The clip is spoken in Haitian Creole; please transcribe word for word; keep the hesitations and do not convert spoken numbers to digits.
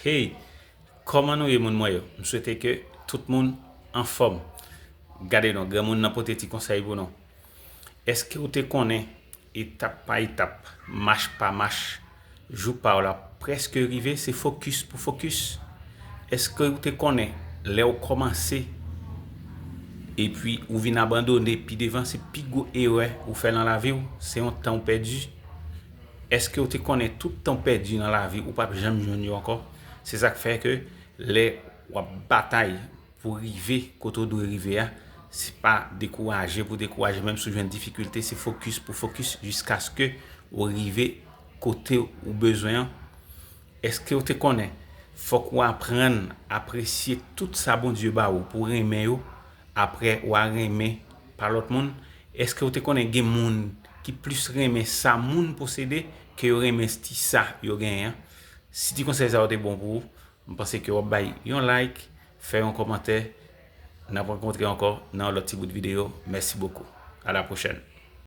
Hey, kòman nou ye, moun mwen yo? M swete ke tout moun anfòm. Gade non, granmoun nan pote ti konsèy pou nou. Èske w te konnen, etap pa etap, mach pa mach, jou pa w la prèske rive, se fokis pou fokis? Èske w te konnen, lè w kòmanse epi ou vin abandone pi devan, se pi gwo erè ou fè nan lavi w, se yon tan w pèdi? Èske w te konnen tout tan w pèdi nan lavi ou p ap janm jwenn yo ankò? Se sa k fè ke lè w ap batay pou rive kote w dwe rive a, se pa dekouraje pou dekouraje, menm si w jwenn difikilte, se fokis pou fokis jiskaske w rive kote ou bezwen an. Èske w te konnen fòk ou aprann apresye tout sa Bondye ba ou pou renmen yo apre w a renmen pa lòt moun? Èske w te konnen gen moun ki plis renmen sa moun posede ke yo renmen ti sa yo genyen an? Si ti konsèy sa yo te bon pou ou, m panse ke w ap bay yon like, fè yon kòmantè. N ap rankontre ankò nan yon lòt ti bout videyo. Mèsi bokou. A la pwochèn.